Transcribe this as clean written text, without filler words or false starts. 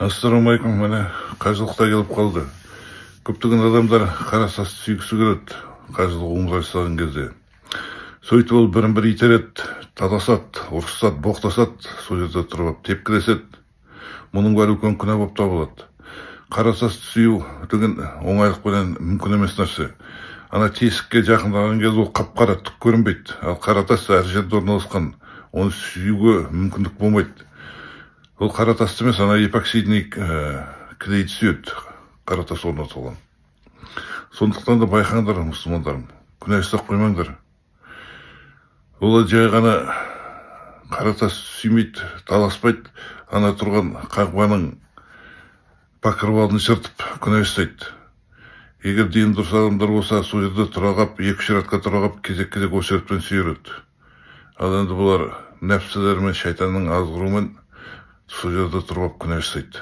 Ассалаумағалейкум. Міне, қажылық та келіп қалды. Көптеген адамдар қара тасты сүйгісі келеді қажылық, умра жасаған кезде. Сөйтіп ол бірін бірі итереді, таласады, ұрысады, боқтасады, сол жерде тұрып алып тепкілеседі. Мұның бәрі үлкен күнә болып табылады. Қара тасты сүю деген оңайлықпенен мүмкін емес нәрсе. Ана тесікке жақындаған кезде ол қап қара, түк көрінбейді. Ал қара тас әр жерде орналасқан, оны сүюге мүмкіндік болмайды. Ол қара тасты емес, ана эпоксидный клейді сүйеді қара тас орнатылған. Сондықтан да байқаңдар, мұсылмандарым, күнә жасап қоймаңдар. Ол жай ғана қара тас сүймейді, таласпайды, ана тұрған Қағбаның покрывалын жыртып күнә жасайды. Егер дені дұрыс адамдар болса, сол жерде тұра қалып, екі үш ретке тұра қалып, кезек кезек очередьпен сүйер еді. Ал енді бұлар нәпсілері мен шайтанның азғыруымен сол жерде тұрып алып күнә жасайды.